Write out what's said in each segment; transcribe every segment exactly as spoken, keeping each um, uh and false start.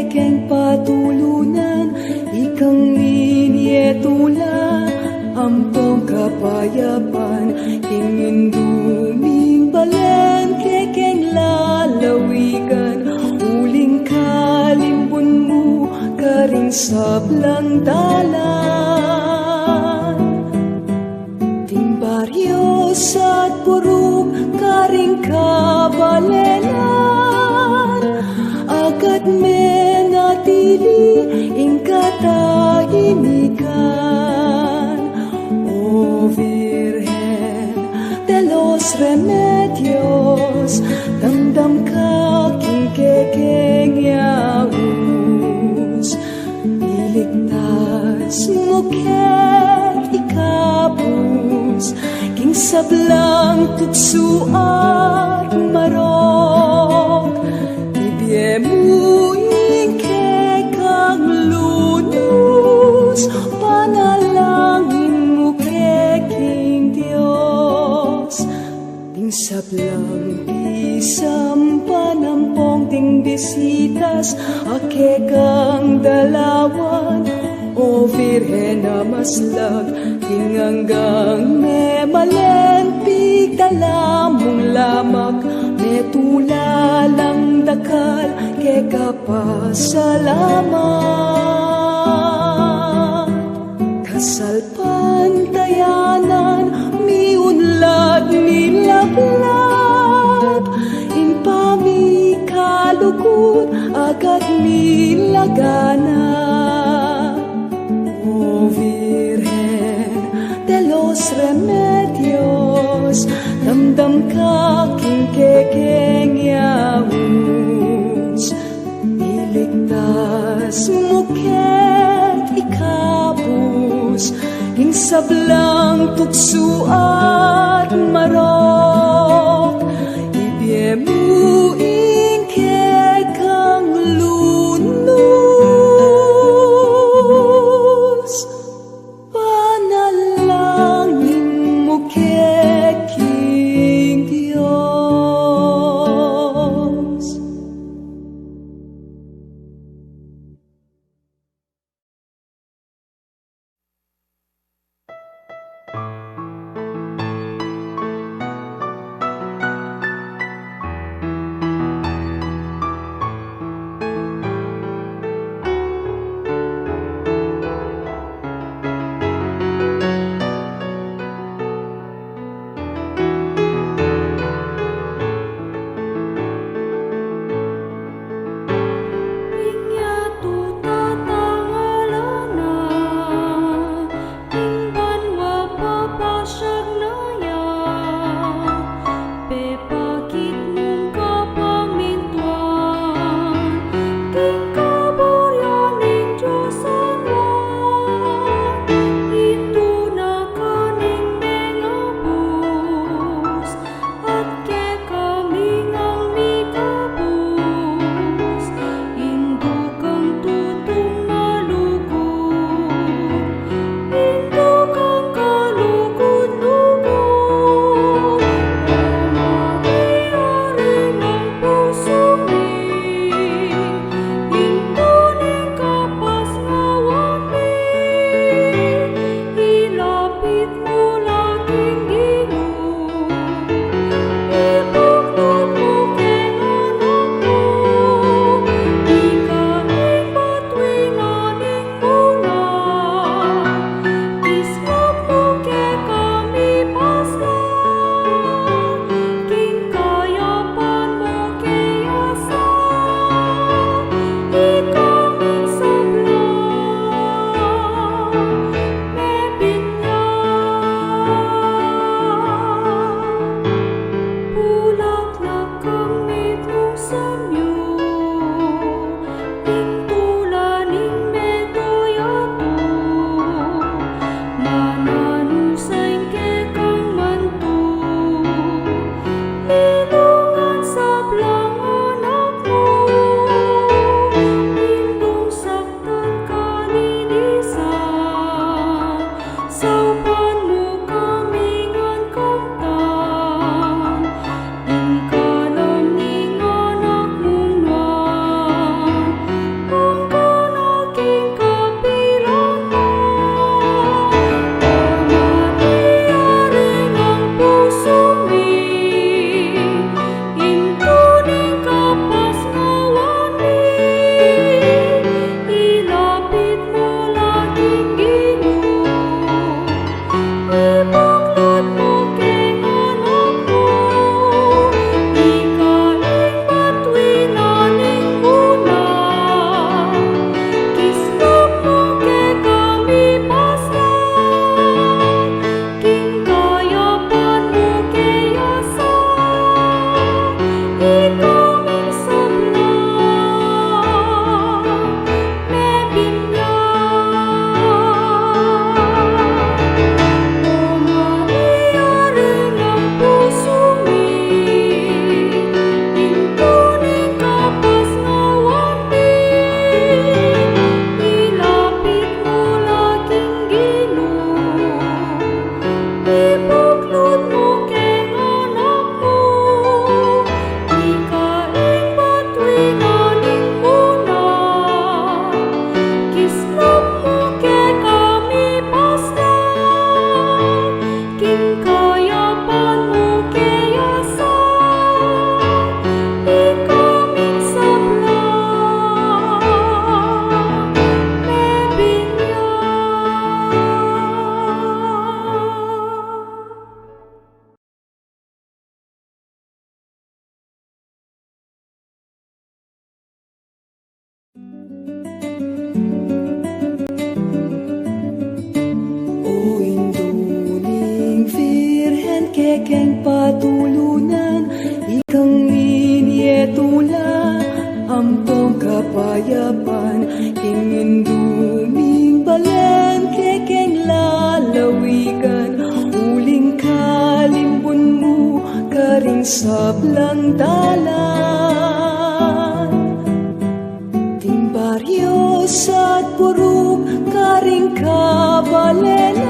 keng patulunan, ikang minye tula, ampong kapayapan, king indu ming balen, kekeng lalawigan, uling kalimbun mu, karing sablang dalan. Ding baryo at purok karing kabalenan, agad menatili ing katahimikan. O Virgen de los Remedios, damdam ka king kekeng yaus. Iligtas mu keng ikabus, king sablang tuksu at marok. Ibie mu ing kekang lunus, panalangin mu ke king Dios. Ding sablang pisampan ampong ding bisitas a kekang dalawan, O Virgen a maslag, king anggang memalen pigdala mung lamak, metula lang dakal keka pasalamat. Kasalpantayanan, miunlad, milablab, ing pamikalugud, agad milaganap. O Virgen de los Remedios, damdam ka king kekeng yaus. Iligtas mu keng ikabus, king sablang tuksu at marok. Ibie mu ing kekang lunus, panalangin mu ke king Dios. Kekeng patulunan, ikang minye tula, ampong kapayapan, king indu ming balen, kekeng lalawigan, uling kalimbun mu, karing sablang dalan. Ding baryo at purok karing kabalenan,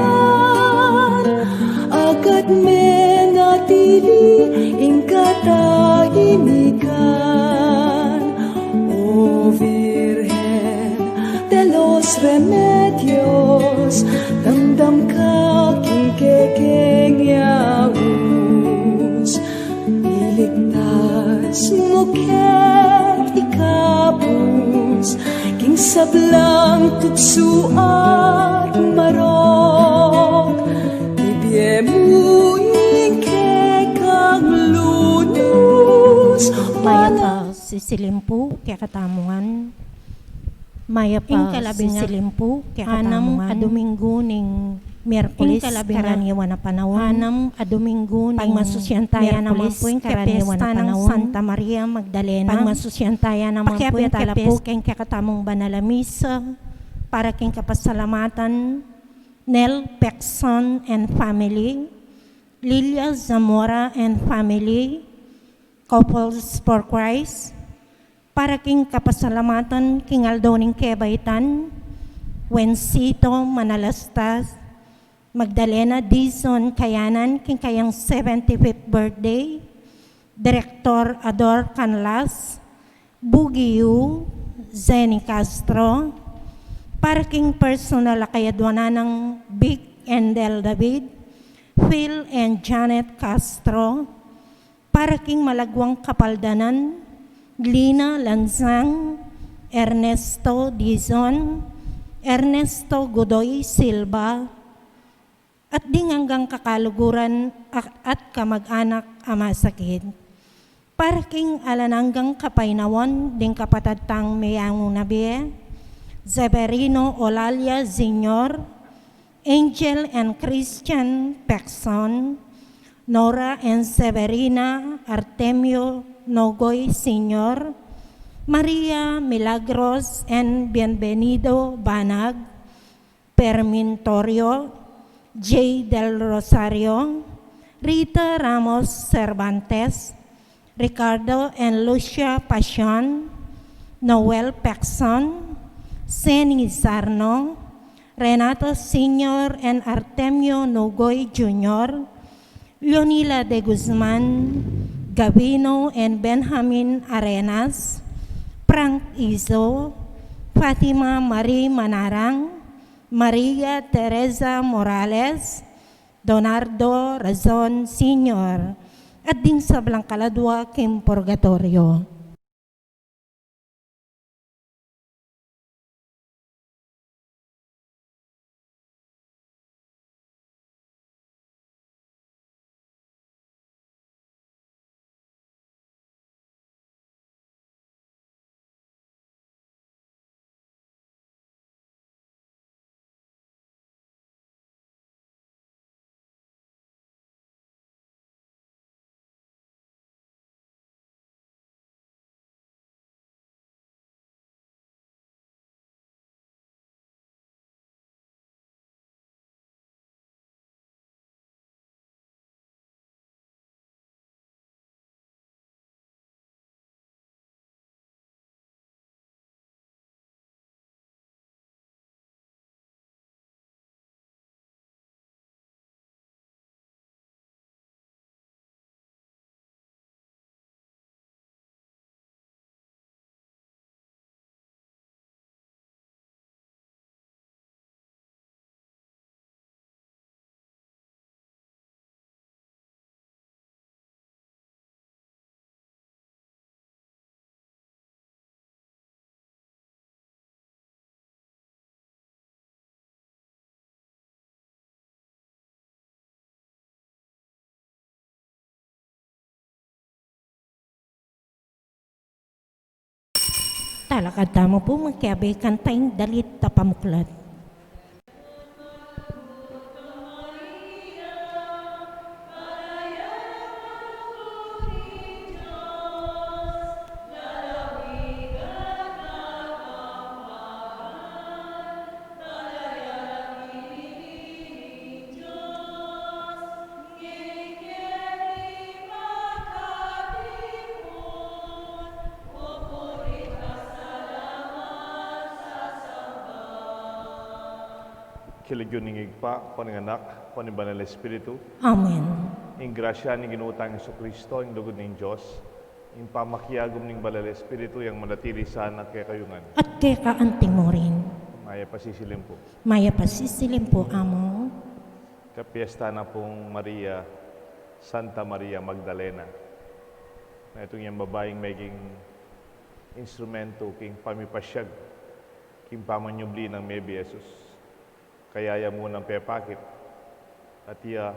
agad menatili ing katahimikan. O Virgen de los Remedios, damdam ka king kekeng yaus. Iligtas mu kami, ikabus king sablang tuksu at marok, ibie mu ing kekang lunus. Mayap a sisilimpu kekatamu ngan. Mayap a sisilimpu kekatamu ngan. Anam a Dominggu ning Miyerkules, karaniwan a panaun. Anam a Dominggu ning Miyerkules, karaniwan a panaun. Pagmasusian taya naman pu ing kapesta nang Santa Maria Magdalena. Pagmasusian taya naman pu ing kapesta, pakiabe tala pu king kekatamung banal a misa para king kapasalamatan Nel Pecson and family, Lilia Zamora and family, Couples for Christ, para king kapasalamatan king aldo ning kebaitan, Wensito Manalastas, Magdalena Dizon Kayanan, king kayang seventy-fifth birthday, Direktor Ador Canlas, Bugiu, Zenny Castro, para king personal a kayadwanan nang Vic and Del David, Phil and Janet Castro, para king malagwang kapaldanan, Lina Lanzang, Ernesto Dizon, Ernesto Godoy Silva, at ding anggang kakaluguran a-, at kamag-anak a masakit. Para king alang anggang kapaynawan ding kapatad tang meyangu na bie, Severino Olalia Senior, Angel and Christian Pecson, Nora and Severina Artemio Nogoy Senior, Maria Milagros and Bienvenido Banag, Fermin Torio, Jay Del Rosario, Rita Ramos Cervantes, Ricardo and Lucia Pasion, Noel Pecson, Seni Sarno, Renato Senior and Artemio Nogoy Junior, Leonila de Guzman, Gavino and Benjamin Arenas, Frank Izo, Fatima Marie Manarang, Maria Teresa Morales, Donardo Razon Senior, at ding sablang kaladwa king purgatorio. Talakad tamu pu, makiabe kanta ing dalit a pamuklat. King lagyu ning Ibpa, ning Anak, ning Banal Espiritu. Amen. Ing grasya ning Ginu tang Jesucristo, ing lugud ning Dios, ing pamakiagum ning Banal Espiritu, yang manatili sana kekayu ngan. At keka anti mu rin. Mayap a sisilim pu. Mayap a sisilim pu, Among. Kapiesta na pung Maria, Santa Maria Magdalena. Na itung yang babaing meging instrumentu king pamipasiag king pamanyubli nang mebie Jesus. Kaya ya munang pepakit, at iya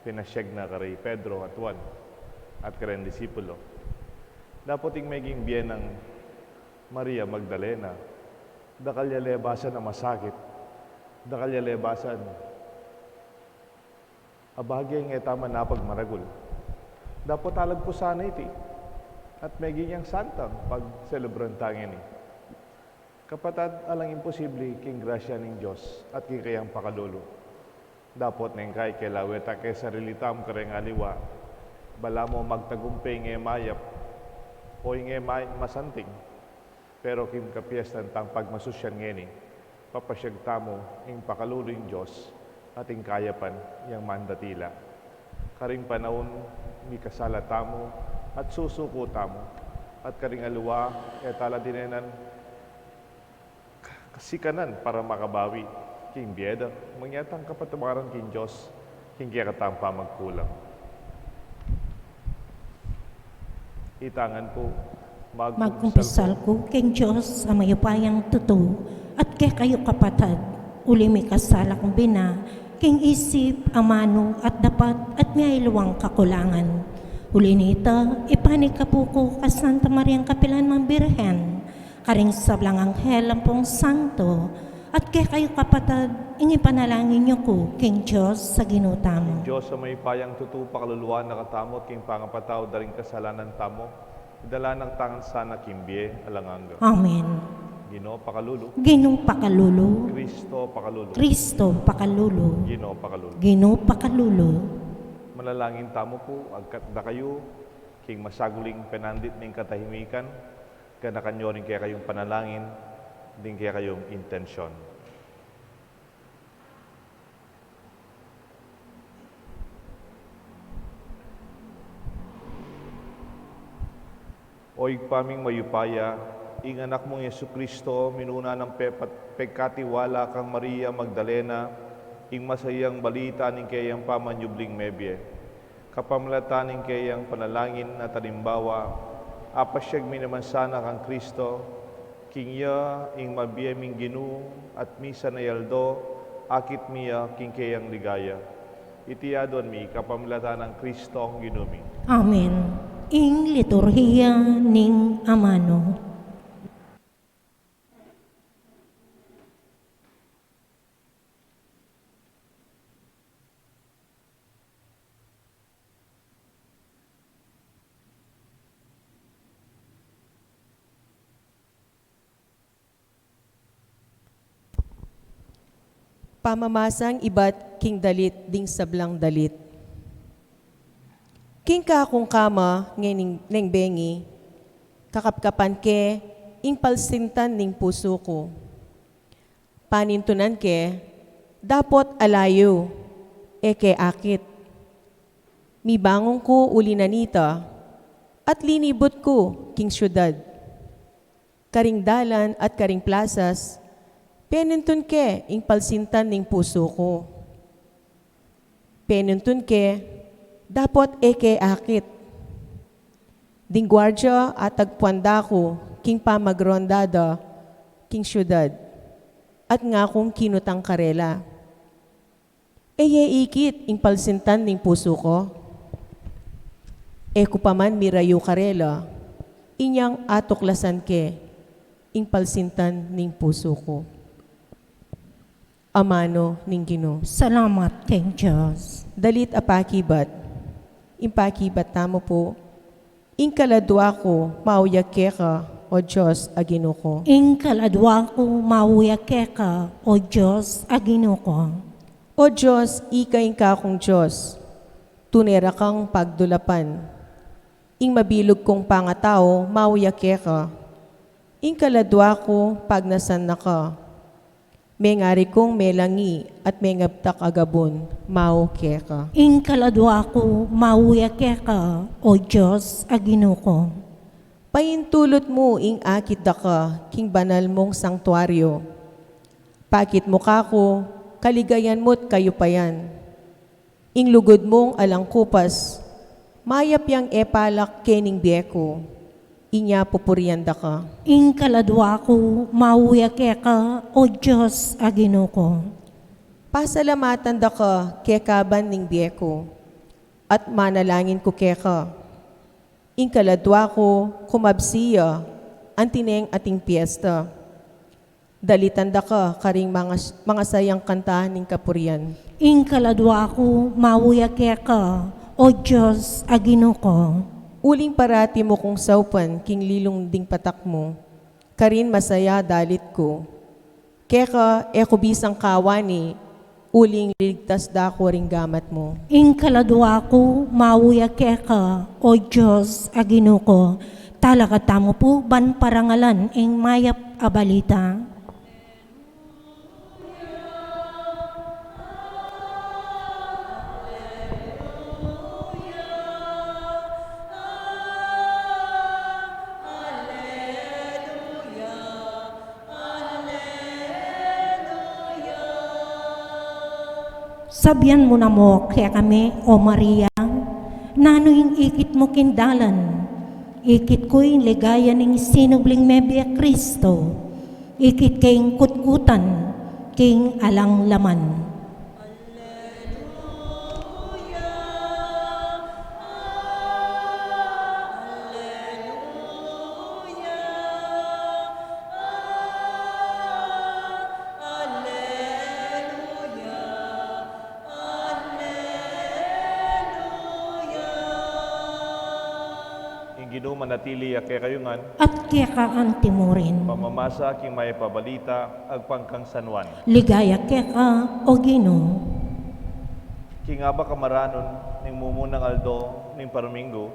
pinasiag na kari Pedro at Juan, at kareng disipulo. Dapot ing meging bie nang Maria Magdalena, dakal ya lebasan a masakit, dakal ya lebasan a bage ing e ta man napagmaragul. Dapot alagpusan na iti, at meging yang santang pagselebran ta ngeni. Kapatad, alang imposible king grasya ning Dios at king kayang pakalulu. Dapot neng kaikela, weta ke sarili tamu kareng aliwa, balamu magtagumpe ing e mayap o ing e may-, masanting. Pero king kapiestan tang pagmasusyan ngeni, papasiag tamu ing pakalulu ning Dios at ing kayapan yang mandatila. Karing panaun mikasala tamu at susuku tamu, at karing aliwa e ta la dinenan kasikanan para makabawi king bie da, mangyatang kapatubaran king Dios king kekatang pamagkulang. Itangan pu, magkumpisal ku king Dios a mayupayang tutu, at kekayu kapatad, uli mikasala ku bina king isip, amanu, at dapat, at miyaluang kakulangan. Uli nita, ipanikapu ku ka Santa Mariang kapilan mang Birhen, karing sablang anghel ampong santo, at kekayu kapatad, ing ipanalangin yu ku king Dios a Ginu tamu. Ing Dios a mayupayang tutu pakaluluan na katamu at king pangapatawad da ring kasalanan tamu, idala na katamu sana king bie alang angga. Amen. Ginu pakalulu. Ginu pakalulu. Kristo pakalulu. Kristo pakalulu. Ginu pakalulu. Ginu pakalulu. Manalangin tamu pu, agkat dakayu king masaguling penandit ning katahimikan, ganakan yu ring kekayung panalangin ding kekayung intensyon. O Ibpa ming mayupaya, ing Anak mung Jesucristo, minuna nang pepat-, pekatiwala kang Maria Magdalena ing masayang balita ning keyang pamanyubling mebie. Kapamilatan ning keyang panalangin at alimbawa, apasiag mi naman sana kang Kristo, king iya ing mabie ming Ginu at misan a aldo, akit mi ya king keyang ligaya. Iti aduan mi kapamilatan nang Kristong Ginu mi. Amen. Ing liturhiya ning amanu. Pamamasang ibat king dalit ding sablang dalit. King kakung kama ngening, neng bengi, kakapkapan ke ing palsintan ning pusu ku. Panintunan ke, dapot ala yu, e ke akit. Mibangun ku uli na nita, at linibut ku king siudad. Karing dalan at karing plasas, penintun ke ing palsintan ning pusu ku. Penintun ke, dapot e ke akit. Ding guardia atagpuan da ku king pamagronda da king siudad, at ngakung kinutang karela, e ye ikit ing palsintan ning pusu ku? E ku pa man mirayu karela, inyang atuklasan ke ing palsintan ning pusu ku. Amanu ning Ginu. Salamat king Dios. Dalit a pakibat. Ing pakibat tamu pu, ing kaladua ku, mauya keka, o Dios a Ginu ku. Ing kaladua ku, mauya keka, o Dios a Ginu ku. O Dios, ika ing kakung Dios, tune ra kang pagdulapan. Ing mabilug kung pangatau, mauya keka. Ing kaladua ku, pagnasan na ka. Mengari kung melangi at mengabtak a gabun, mau keka. Ing kaladua ku, mau ya keka, O Dios a Ginu ku. Paintulut mu ing akit daka king banal mung sangtuario. Pakit mu kaku kaligayan mu't kayupayan. Ing lugud mung alang kupas, mayap yang e palak kening bie ku, inya pupurian daka. Ing kaladua ku, mau ya keka, O Dios a Ginu ku. Pasalamatan daka keka ban ning bie ku, at manalangin ku keka. Ing kaladua ku, kumabsi ya, anti neng ating piesta. Dalitan daka karing mangas-, mangasayang kanta ning kapurian. Ing kaladua ku, mau ya keka, O Dios a Ginu ku. Uling parati mu kung saupan king lilung ding patak mu, karin masaya dalit ku. Keka e ku bisang kawani, uling liligtas da ku ring gamat mu. Ing kaladua ku, mau ya keka, O Dios a Ginu ku. Talakad tamu pu ban parangalan ing mayap a balita. Sabian mu na mu kekami, O Maria, nanu ing ikit mu king dalan? Ikit ku ing ligaya ning sinubling mebie Kristo. Ikit ke ing kutkutan king alang laman. Ing Ginu manatili ya kekayu ngan. At keka anti mu rin. Pamamasa king mayap a balita agpang kang San Juan. Ligaya keka, O Ginu. King apat a kamaranun ning mumunang aldo ning paruminggu,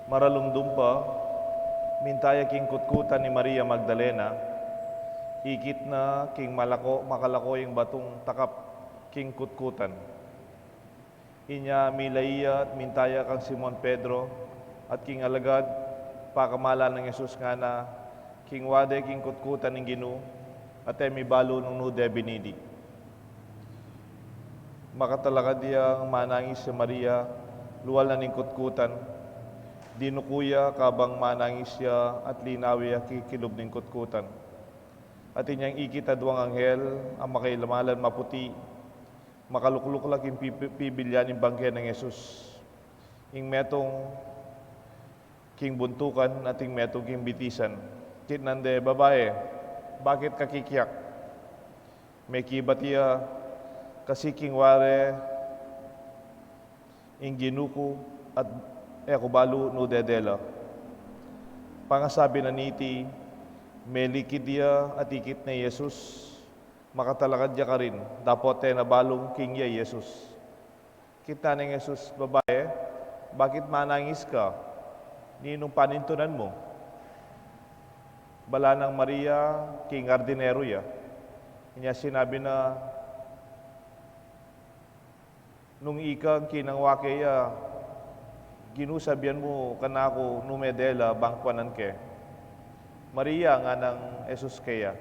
maralumdum pa, minta ya king kutkutan i Maria Magdalena, ikit na king malako, makalako yang batung takap king kutkutan. Inya milai ya at minta ya kang Simon Pedro at king alagad pakamalan nang Jesus ngana, king wade king kutkutan ning Ginu, at e mibalu nung nu de binidi. Makatalakad yang manangis i Maria, lual na ning kutkutan. Dinuku ya kabang manangis ya at linawi ya king kilub ning kutkutan. At inyang ikit aduang anghel a makailamalan maputi, makalukluk la king pi-, pi-, pibilyan ning bangke nang Jesus. Ing metung king buntukan at ing metung king bitisan. Kitnan de, "Babae, bakit ka kikiak?" Mekibat ya, "Kasi king ware ing Ginu ku at e ku balu nu dede la." Pangasabi na niti, melikid ya at ikit ne i Jesus. Makatalakad ya karin, dapot e na balung king ya i Jesus. Kitnan neng Jesus, "Babae, bakit manangis ka? Ninung panintunan mu?" Bala nang Maria king ardineru ya. Inya sinabi na, "Nung ikang kinangwa ke ya, Ginu, sabian mu kanaku nu mede la bang kuanan ke." "Maria," ngana nang Jesus keya.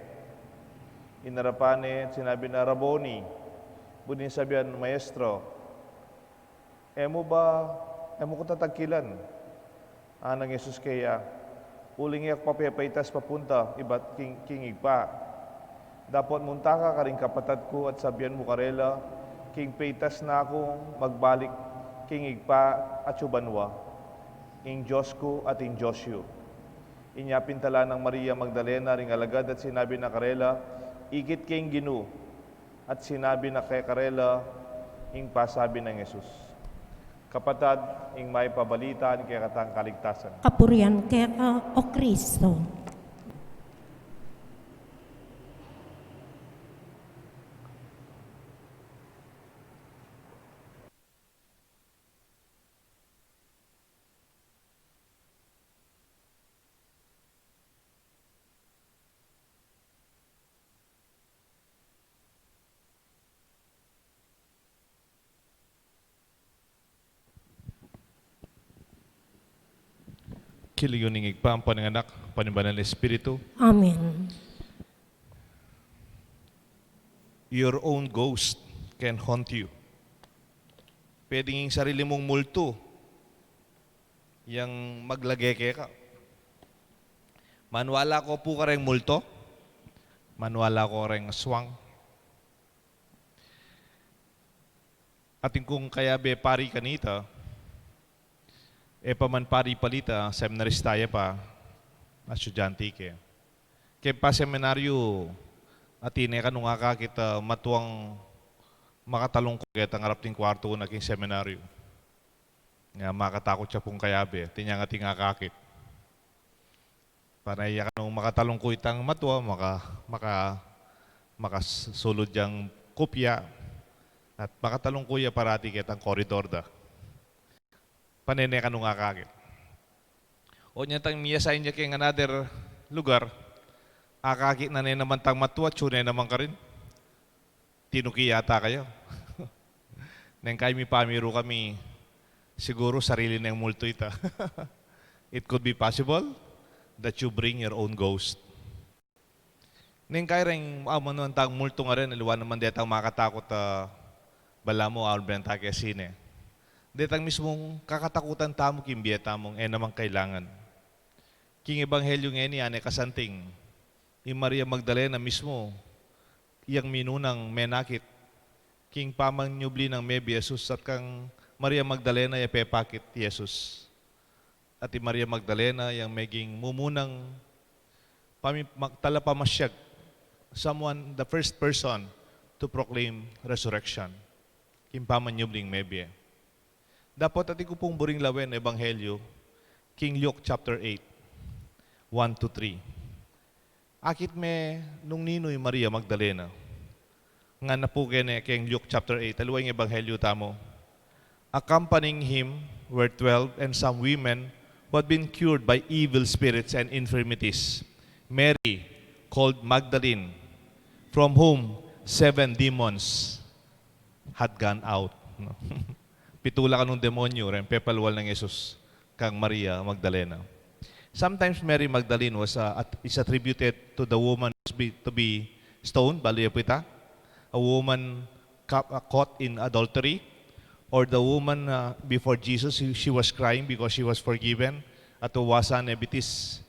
Inarapan ne, sinabi na, "Rabboni," bu ning sabian, "Maestro." "E mu ba, e mu ku tatangkilan?" Ngana nang Jesus keya, "Uling e ku pa pepaitas papunta ibat king, king Ibpa. Dapot munta ka karing kapatad ku at sabian mu karela, king paitas na kung magbalik king Ibpa atsu banua, ing Dios ku at ing Dios yu." Inya pintalan nang Maria Magdalena ring alagad at sinabi na karela, "Ikit ke ing Ginu." At sinabi na ke karela ing pasabi nang Jesus. Kapatad, ing mayap a balita ning kekatang kaligtasan. Kapurian keka, O Kristo. King lagyu ning Ibpa, ampo ning Anak, ampo ning Banal a Espiritu. Amen. Your own ghost can haunt you. Pwedeng ing sarili mung multu yang maglage keka. Maniwala ko pu kareng multu, maniwala ko kareng aswang. Atin kung kayabe pari kanita, e pa man pari palita, seminarista ya pa, estudyante ke. Keng paseminaryu, atin e kanu akakit a matuang makatalungku ketang arap ning kuartu na king seminaryu. Nga makatakut ya pung kayabe, atin yang atin akakit. Pane ya kanu makatalungku itang matua, maka, maka, makasulud yang kupya, at makatalungku ya parati ketang koridor da. Pane ne kanu akakit. O nya tang mi-assign ya keng another lugar, akakit na ne naman tang matua, atyu ne naman karin. Tinuki yata kayu. Neng kay mipamiru kami, siguru sarili neng multu ita. It could be possible that you bring your own ghost. Neng kay reng amu naman tang multu ngaren, aliwa naman detang makatakut a balamu awan bentang ke sine. Detang mismung kakatakutan tamu king bie tamung e naman kailangan. King ebanghelyu ngeni, ane kasanting i Maria Magdalena mismu yang minunang menakit king pamanyubli nang mebie Jesus, at kang Maria Magdalena ya pepakit Jesus. At i Maria Magdalena yang meging mumunang pami-, mag-, talapamasyag, someone, the first person to proclaim resurrection king pamanyubling mebie. Dapot atin ku pung buring lawen ebanghelyu king Luke chapter eight, one to three. Akit me nung ninu i Maria Magdalena. Ngana pu kene keng Luke chapter eight, aliwa ing ebanghelyu tamu. Accompanying him were twelve and some women who had been cured by evil spirits and infirmities. Mary, called Magdalene, from whom seven demons had gone out. No? Pitu la kanung demonyu reng pepalwal nang Jesus kang Maria Magdalena. Sometimes Mary Magdalene was, uh, at-, is attributed to the woman who's be, to be stoned, balu ya pu ita, a woman ca-, uh, caught in adultery, or the woman, uh, before Jesus, she, she was crying because she was forgiven. At uwasan ne bitis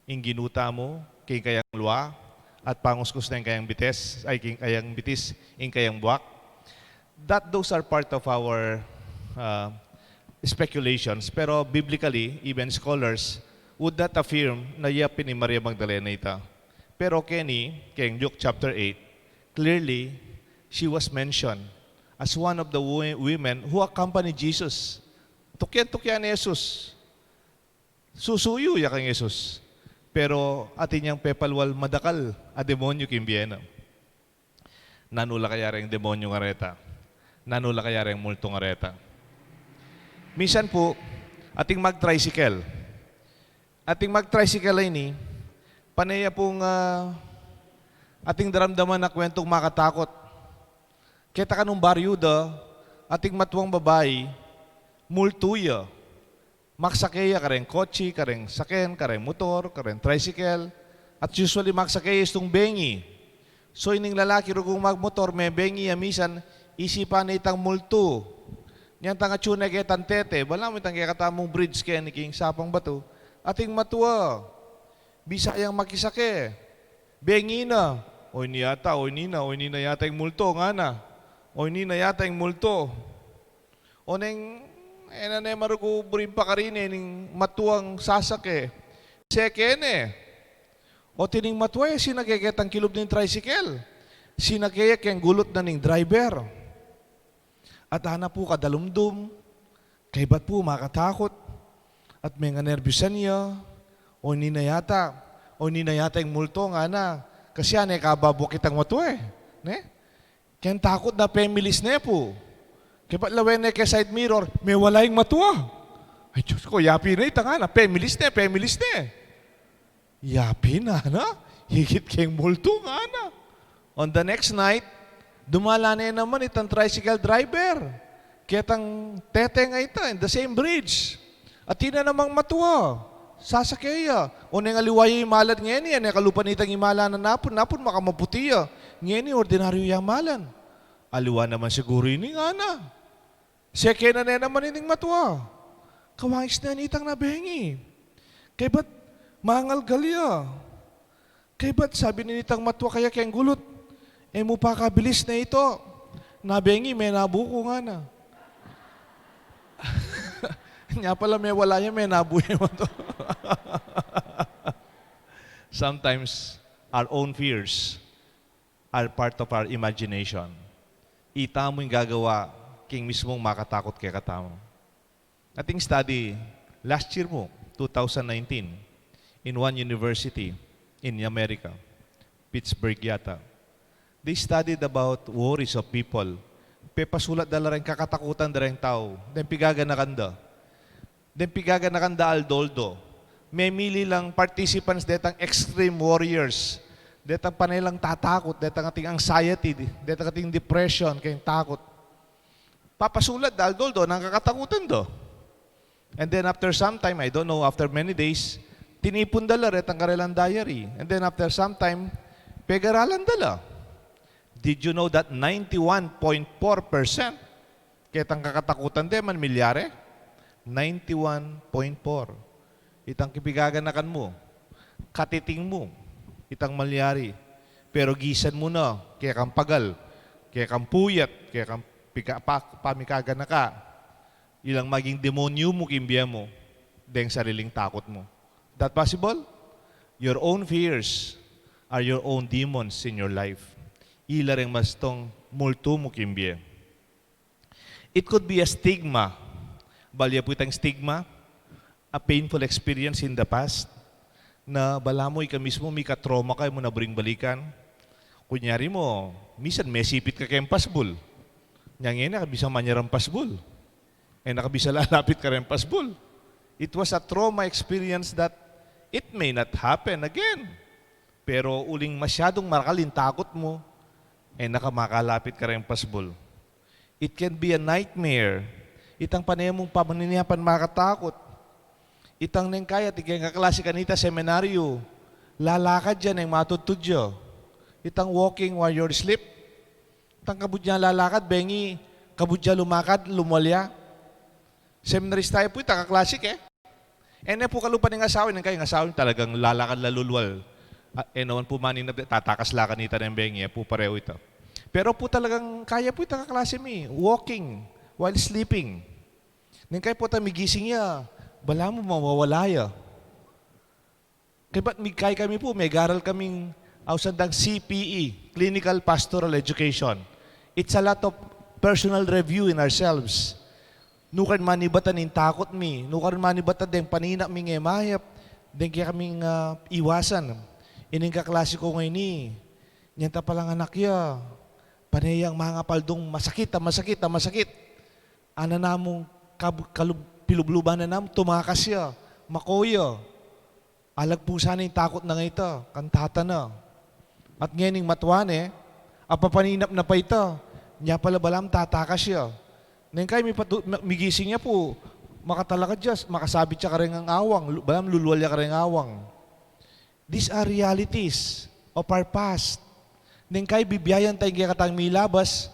ing Ginu tamu king kayang lua, at panguskus ne ing kayang bitis, ay, king kayang bitis ing kayang buak. That those are part of our, uh, speculations, pero biblically, even scholars would not affirm na ya pin i Maria Magdalena ita. Pero keni, keng Luke chapter eight, clearly, she was mentioned as one of the wo-, women who accompanied Jesus. Tukyan-tukyan ne Jesus. Susuyu ya kang Jesus. Pero atin yang pepalwal madakal a demonyu king bie na. Nanu la kaya reng demonyu ngareta? Nanu la kaya reng multu ngareta? Minsan pu, ating mag-tricycle. Ating mag-tricycle a ini, pane ya pung, ah, ating daramdaman a kwentung makatakut. Keta kanung baryu da, ating matuang babai, multu ya. Magsake ya kareng kotsi, kareng saken, kareng motor, kareng tricycle. At usually magsake ya istung bengi. So ining lalaki rugung magmotor, mebengi ya, misan isipan ne itang multu. Nyang tang atyu ne ketang tete, balamu itang kekatamung bridge keni king Sapang Batu. Ating matua, bisa yang makisake. Bengi na. O ini yata, o ini na, o ini na yata ing multu, ngana. O ini na yata ing multu. Oneng, e na ne marugu buring pakarine ning matuang sasake. Seke ne. O tining matua e, sinake ketang kilub ning tricycle. Sinake ya keng gulut na ning driver. At ana pu kadalumdum, kaybat pu makatakut, at menganerbyusan ya, o ini na yata, o ini na yata ing multu, ngana, kasi ane kababuak itang matua e, ne? Keng takut na pemilis ne pu. Kaybat lawen ne keng side mirror, mewala ing matua. Ay, Diyos ko, yapi na ita, ngana, pemilis ne, pemilis ne. Yapi na, na? Higit keng multu, ngana. On the next night, dumala ne naman itang tricycle driver. Ketang tete a ita, in the same bridge. Atin na namang matua. Sasake ya. O neng aliwa ya imalan ngeni, e ne kalupa nitang imalan na napun, napun makamaputi ya. Ngeni, ordinaryu ya malan. Aliwa naman siguru ini, ngana. Seke na ne naman ining matua. Kawangis na nitang nabengi. Kaybat mangalgal ya. Kaybat sabi nitang matua kaya keng gulut, "E mu pa kabilis ne ito. Nabengi, menabu ku," ngana. Nya pala mewala ya, menabu ya matua. Sometimes, our own fears are part of our imagination. Ita mu ing gagawa king mismung makatakut kekatamu. Ating study last year mu, two thousand nineteen, in one university in America, Pittsburgh yata. They studied about worries of people. Pepasulat da la reng kakatakutan da reng tau, deng pigaganakan da. Deng pigaganakan da aldo-aldo. Memili lang participants detang extreme warriors. Detang pane lang tatakut, detang ating anxiety, detang ating depression, keng takut. Papasulat da aldo-aldo nang kakatakutan da. And then after some time, I don't know, after many days, tinipun da la retang karelang diary. And then after some time, pegaralan da la. Did you know that ninety-one point four percent ketang kakatakutan de man milyari? Ninety-one point four. Itang kipigaganakan mu, katiting mu, itang malyari. Pero gisan mu na, kekang pagal, kekang puyat, kekang pika-, pa-, pamikaganaka, ilang maging demonyu mu king bie mu, deng sariling takut mu. That possible? Your own fears are your own demons in your life. Ila reng mastung multu mu king bie. It could be a stigma. Balu ya pu itang stigma, a painful experience in the past, na balamu ika mismu mika-trauma ka, e mu na buring balikan. Kunyari mu, misan mesipit ka keng pasbul. Nya ngeni, e na ka bisa manyarang pasbul. E na ka bisa lalapit kareng pasbul. It was a trauma experience that it may not happen again. Pero uling masyadung marakal ing takut mu, e na ka makalapit kareng pasbul. It can be a nightmare. Itang pane mung pamaninapan makatakut. Itang neng kaya, atin keng kaklase kanita seminaryu, lalakad ya neng matudtud ya. Itang walking while you're asleep. Itang kabud yang lalakad, bengi, kabud yang lumakad, lumwal ya. Seminarista ya pu, itang kaklase ke. E ne pu kalupa ning asawa, neng kaya ing asawa talagang lalakad la lulwal. A, e naman pu maninap, tatakas la kanita neng bengi, e pu parehu ita. Pero pu talagang kaya pu itang kaklase mi, walking while sleeping. Neng kaya pu itang migising ya, balamu mawawala ya. Kaybat migkay kami pu, megaral kaming ausan dang C P E, Clinical Pastoral Education. It's a lot of personal review in ourselves. Nukarin manibatan ing takut mi, nukarin manibatan deng paninap ming e mayap, deng kekaming, ah, iwasan. Ining kaklase ku ngeni, nyata palang anak ya, pane yang mangapal deng masakit, a masakit, a masakit. Ana namung kab-, kalub-, pilubluban na namung tumakas ya, mako ya. Alagpusan na ing takut nang ita, kang tata na. At ngening matua ne, apapaninap na pa ita, nya pala balamu tatakas ya. Neng kaya mipatu-, ma-, migising ya pu, makatalakad ya, makasabit ya kareng awang, lu-, balamu lulwal ya kareng awang. These are realities of our past. Neng kaya bibiayan taya ing kekatang milabas,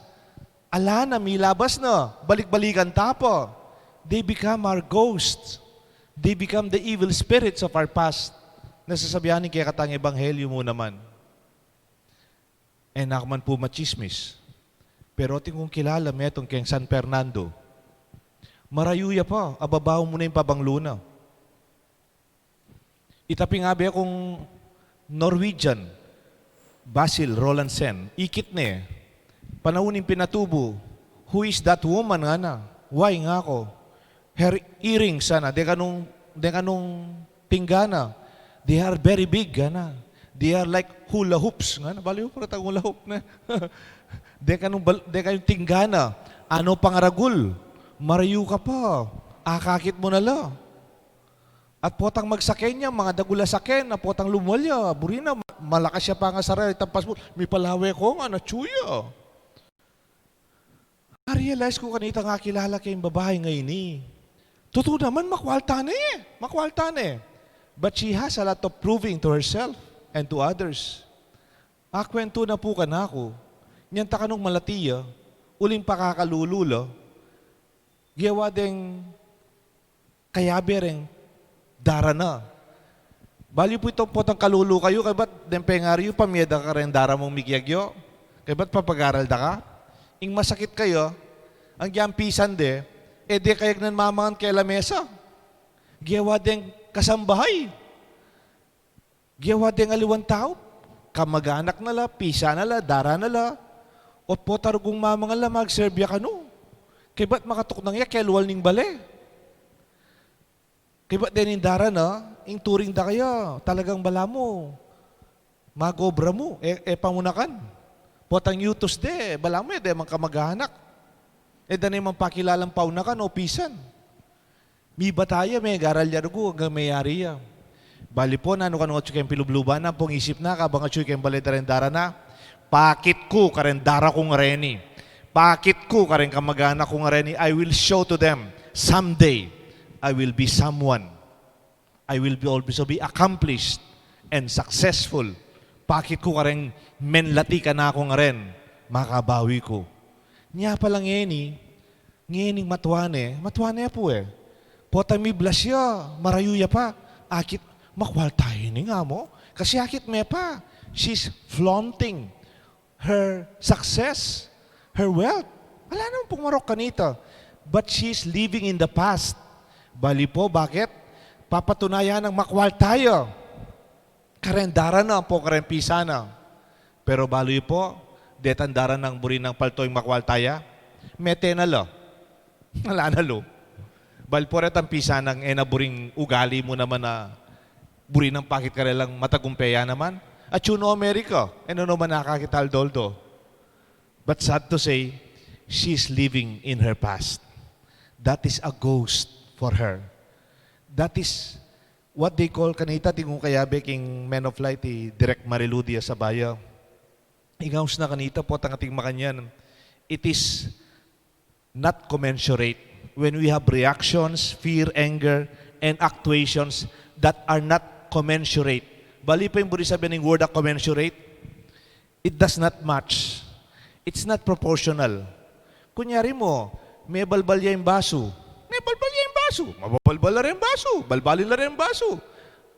ala na, milabas na, balik-balikan ta pa. They become our ghosts. They become the evil spirits of our past. Nasasabian ning kekatang ebanghelyu mu naman. E na ku man pu matsismis. Pero atin kung kilala, metung keng San Fernando. Marayu ya pa, ababaw mu na ing pabanglu na. Ita pin abe kung Norwegian, Basil Rolandsen, ikit ne. Panaun ning pinatubu, "Who is that woman?" ngana. "Why?" ngaku. "Her earrings," ngana, "deng kanung, deng kanung tingga na. They are very big," ngana. "They are like hula hoops," ngana. Balu yu pu retang hula hoop ne. "Deng kanung bal-, deng kanung tingga na. Ano pang ragul? Marayu ka pa. Akakit mu na la." At potang magsake ne, mangadagul a sake ne, potang lumwal ya, buri na, ma-, malakas ya pangasara itang pasbul, mipalawe ko nga, natsu ya. A-realize ku kanitang akilala ke ing babaing ini. Tutu naman, makwalta ne, makwalta ne. But she has a lot of proving to herself and to others. Akwentu na pu kanaku, nyang takanung malati ya, uling pakakalulu la, gewa deng kayabe reng darana. Balu pu itang potang kalulu kayu, kaybat deng pengaru yu, pamie da kareng dara mung mikiagyo, kaybat papagaral da ka. Ing masakit kayu, agyang pisan de, e de kayag nan mamangan keng lamesa. Gewa deng kasambahay. Gewa deng aliwang tau, kamaganak na la, pisan na la, dara na la, o pota rugung mamangan la, magserbi ya kanu. Kaybat makatuknang ya keng lual ning bale. Kaybat dening darana, ing turing da kaya, talagang balamu magobra mu, e, e pamunakan. Potang yutus de, balamu e de mang kamaganak. E da ne mang pakilalang paunakan o pisan. Mibata ya, megaral ya rugu, anggang meyari ya. Balu pu, nanu kanu atyu keng pilubluban na, ampong isip na, kabang atyu keng bale da reng darana, pakit ku kareng dara kung reni. Pakit ku kareng kamaganak kung reni. I will show to them, someday, I will be someone. I will be also be accomplished and successful. Pakit ku kareng menlati kanaku ngaren, makabawi ku. Nya pala ngeni, ngeni matua ne, matua ne pu e. Potang miblas ya, marayu ya pa. Akit, makwalta ini nga mu. Kasi akit me pa, she's flaunting her success, her wealth. Ala naman pung marok kanita. But she's living in the past. Balu pu, bakit? Papatunayan nang makwalta ya kareng darana ampong kareng pisan na. Pero balu yu pu, detang daranang buri nang palto ing makwalta ya, mete na la. Ala na lu. Balu pu, retang pisan nang e na buring ugali mu naman a buri nang pakit karelang matagumpe ya naman. Atyu no Amerika, e na no man akakit aldo-aldo. But sad to say, she's living in her past. That is a ghost for her. That is what they call, kanita, ing kayabe king Men of Light, i Direk Marilu Diaz-Abaya. Ing aus na kanita, potang ating makanyan, it is not commensurate. When we have reactions, fear, anger, and actuations that are not commensurate. Balu yu pa ing buri sabian ning word a commensurate? It does not match. It's not proportional. Kunyari mu, mebalbal ya ing basu. Mebalbal ya ing basu. Mababalbal la ring basu. Balbalin la ring basu.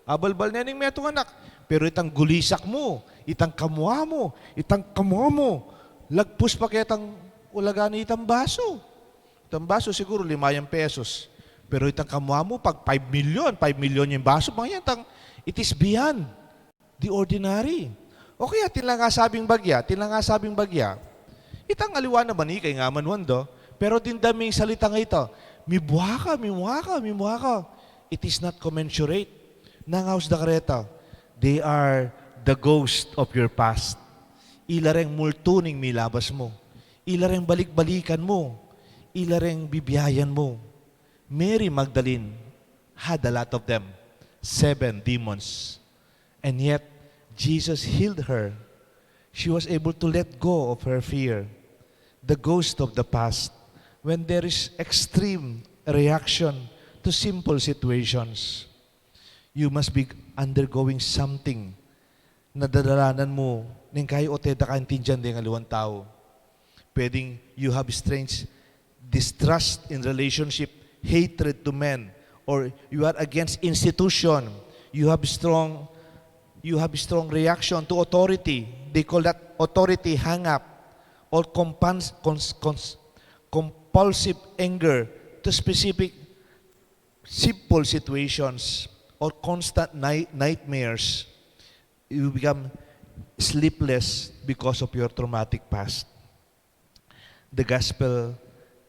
Abalbal ne ning metung anak. Pero itang gulisak mu, itang kamua mu, itang kamua mu, lagpus pa ketang ulaga nitang basu. Itang basu siguru lima yang pesos. Pero itang kamua mu, pag five million, five million yang basu, mga yan, tang, it is beyond the ordinary. O kaya, atin lang asabing bagya, atin lang asabing bagya. Itang aliwa naman, ikay nga man wando, pero dimdam me ing salitang ita, mibua ka, mimua ka, mimua ka. It is not commensurate. Nanu ing aus da kareta? They are the ghost of your past. Ila reng multu ning milabas mu. Ila reng balik-balikan mu. Ila reng bibiayan mu. Mary Magdalene had a lot of them. Seven demons. And yet, Jesus healed her. She was able to let go of her fear, the ghost of the past, when there is extreme reaction to simple situations. You must be undergoing something na dadalanan mu, ning kayu ote da kaintindian deng aliwang tau. Pwedeng you have strange distrust in relationship, hatred to men, or you are against institution, you have strong, you have strong reaction to authority. They call that authority hang up, or compans-, cons-, cons-, compulsive anger to specific simple situations, or constant ni-, nightmares. You become sleepless because of your traumatic past. The gospel,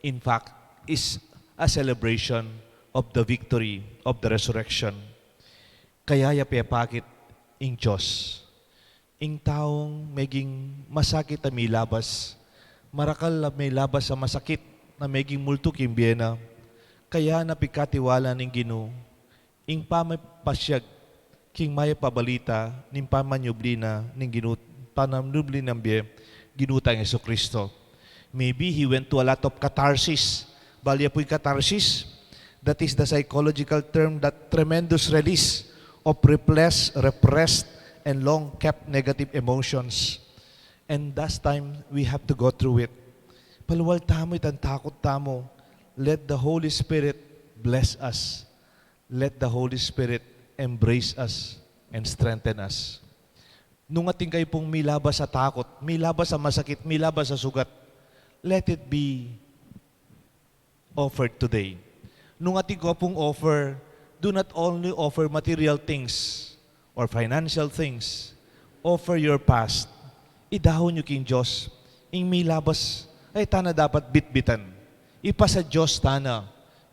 in fact, is a celebration of the victory of the resurrection. Kaya ya pepakit ing Dios. Ing taung meging masakit a milabas, marakal a milabas a masakit na meging multu king bie na, kaya na pikatiwala ning Ginu ing pamipasiag king mayap a balita ning pamanyubli na ning Ginu, pamanyubli nang bie, Ginu tang Jesucristo. Maybe he went to a lot of catharsis. Balu ya pu ing catharsis? That is the psychological term that tremendous release of repressed, repressed and long kept negative emotions. And this time, we have to go through it. Palual tamu itang takot tamu. Let the Holy Spirit bless us. Let the Holy Spirit embrace us and strengthen us. Nung atin kayu pung milabas a takot, milabas a masakit, milabas a sugat, let it be offered today. Nung atin kayu pung offer, do not only offer material things or financial things. Offer your past. Idahun yu king Dios ing milabas a e tana dapat bitbitan. Ipasa Dios tana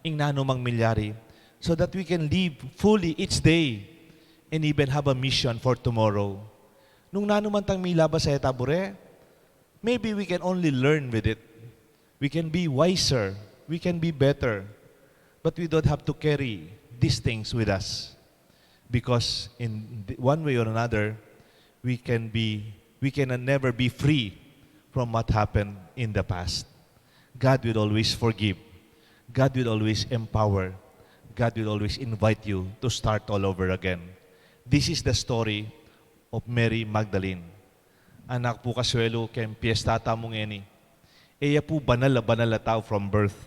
ing nanumang milyari, so that we can live fully each day and even have a mission for tomorrow. Nung nanu man tang milabas a e ta bure, maybe we can only learn with it. We can be wiser. We can be better. But we don't have to carry these things with us. Because in th- one way or another, we can be, we can never be free from what happened in the past. God will always forgive. God will always empower. God will always invite you to start all over again. This is the story of Mary Magdalene. Anak pu kasuelu, keng piyesta tamu ngeni. E ya pu banal a banal a tau from birth.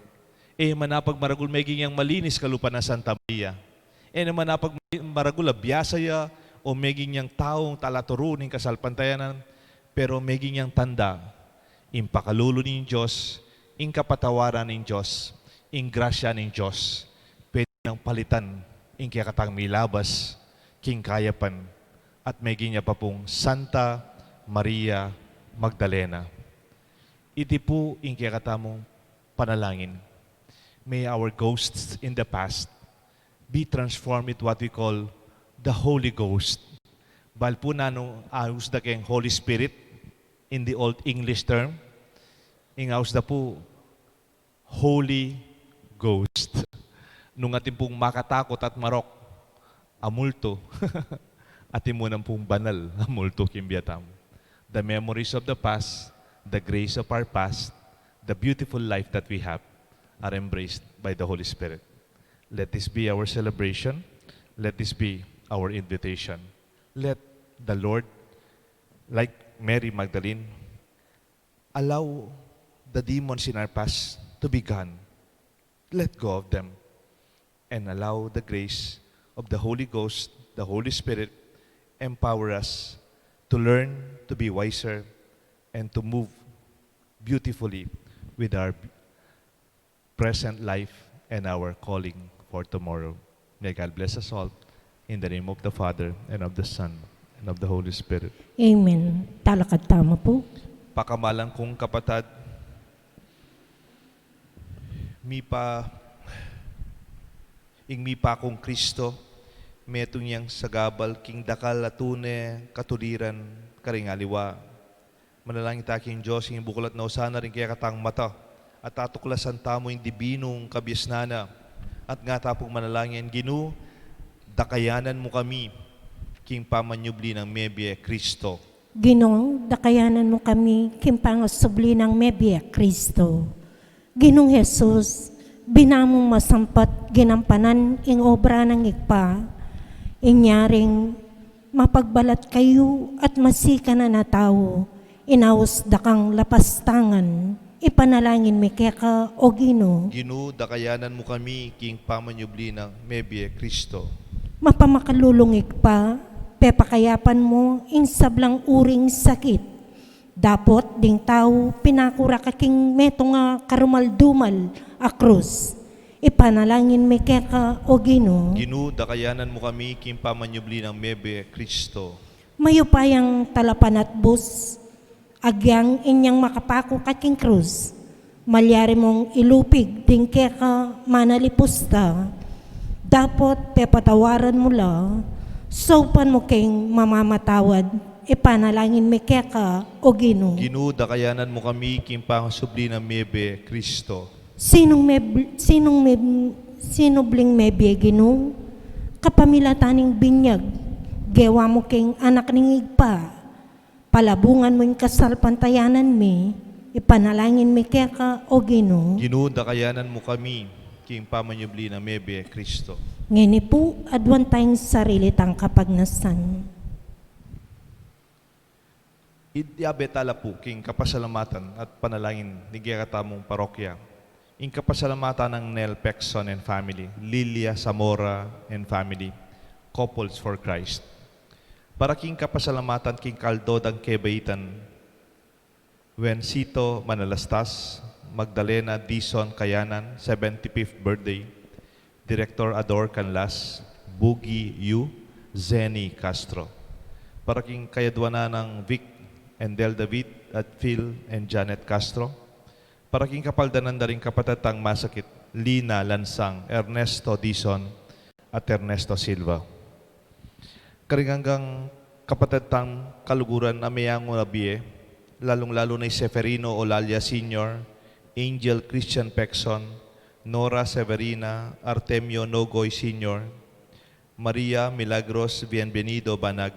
E ya manapag maragul meging yang malinis kalupa na Santa Maria. E ya manapag maragul a biasa ya o meging yang taung talaturu ning kasalpantayanan, pero meging yang tanda ing pakalulu ning Dios, ing kapatawaran ning Dios, ing grasya ning Dios. Pwede nang palitan ing kekatang milabas king kayapan at meging ya pa pung Santa Maria Magdalena. Iti pu ing kekatamung panalangin. May our ghosts in the past be transformed with what we call the Holy Ghost. Bal pu nanu aus da keng Holy Spirit in the Old English term, ing aus da pu Holy Ghost. Nung atin pung makatakut at marok a multu, atin mu nang pung banal a multu king bie tamu. The memories of the past, the grace of our past, the beautiful life that we have are embraced by the Holy Spirit. Let this be our celebration. Let this be our invitation. Let the Lord, like Mary Magdalene, allow the demons in our past to be gone. Let go of them and allow the grace of the Holy Ghost, the Holy Spirit, empower us to learn to be wiser and to move beautifully with our present life and our calling for tomorrow. May God bless us all. In the name of the Father, and of the Son, and of the Holy Spirit. Amen. Talakad tamu pu. Pakamalan kung kapatad, mipa, ing mipa kung Kristo, metung yang sagabal king dakal a tune katuliran karing aliwa. Manalangin ta king Dios, ing buklat na usan na ring kekatang mata, at atuklasan tamu ing dibinung kabiasnan na. At nga ta pung manalangin, Ginu, dakayanan mu kami king pamanyubli nang mebie Kristo. Ginu, dakayanan mu kami king pangasubli nang mebie Kristo. Ginung Jesus, bina mung masampat ginampanan ing obra nang Ibpa, inya ring mapagbalat kayu at masikanan a tau, inaus da kang lapastangan, ipanalangin mi keka, o Ginu. Ginu, dakayanan mu kami king pamanyubli nang mebie Kristo. Mapamakalulung Ibpa, pepakayapan mu ing sablang uring sakit. Dapot ding tau, pinaku ra ka king metung a karumal-dumal a krus. Ipanalangin mi keka, o Ginu. Ginu, dakayanan mu kami king pamanyubli nang mebie Kristo. Mayupayang talapanatbus, agyang inyang makapaku ka king krus, malyari mung ilupig ding keka manalipusta. Dapot pepatawaran mu la, saupan mu king mamamatawad, ipanalangin mi keka, o Ginu. Ginu, dakayanan mu kami king pangasubli nang mebie Kristo. Sinung meb-, sinung meb-, sinubling mebie, Ginu, kapamilatan ning binyag gewa mu king anak ning Ibpa. Palabungan mu ing kasalpantayanan mi, ipanalangin mi keka, o Ginu. Ginu, dakayanan mu kami king pamanyubli nang mebie Kristo. Ngeni pu, aduan tang sarili tang kapagnasan. Id-, yabe tala pu king kapasalamatan at panalangin ning kekatamung parokya. Ing kapasalamatan nang Nel Pecson and family, Lilia Zamora and family, Couples for Christ. Para king kapasalamatan king kaldo dang kebaitan, Wencito Manalastas, Magdalena Dizon Kayanan, seventy-fifth birthday, Director Ador Canlas, Bugi Yu, Zenny Castro. Para king kayadwanan nang Vic and Del David at Phil and Janet Castro. Para king kapaldanan da ring kapatad tang masakit, Lina Lansang, Ernesto Dizon, at Ernesto Silva. Karing anggang kapatad tang kaluguran a meyangu na bie, lalung-lalu na i Seferino Olalia Senior, Angel Christian Pecson, Nora Severina, Artemio Nogoy Senior, Maria Milagros Bienvenido Banag,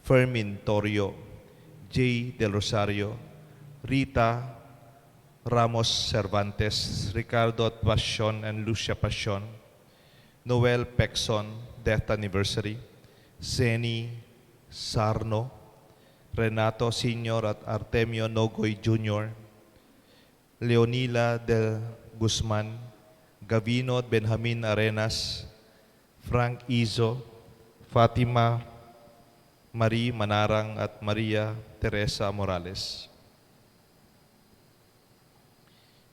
Fermin Torio, Jay Del Rosario, Rita Ramos Cervantes, Ricardo Pasion and Lucia Pasion, Noel Pecson, death anniversary, Zeni Sarno, Renato Senior at Artemio Nogoy Junior, Leonila del Guzman, Gavino at Benjamin Arenas, Frank Izo, Fatima Marie Manarang at Maria Teresa Morales.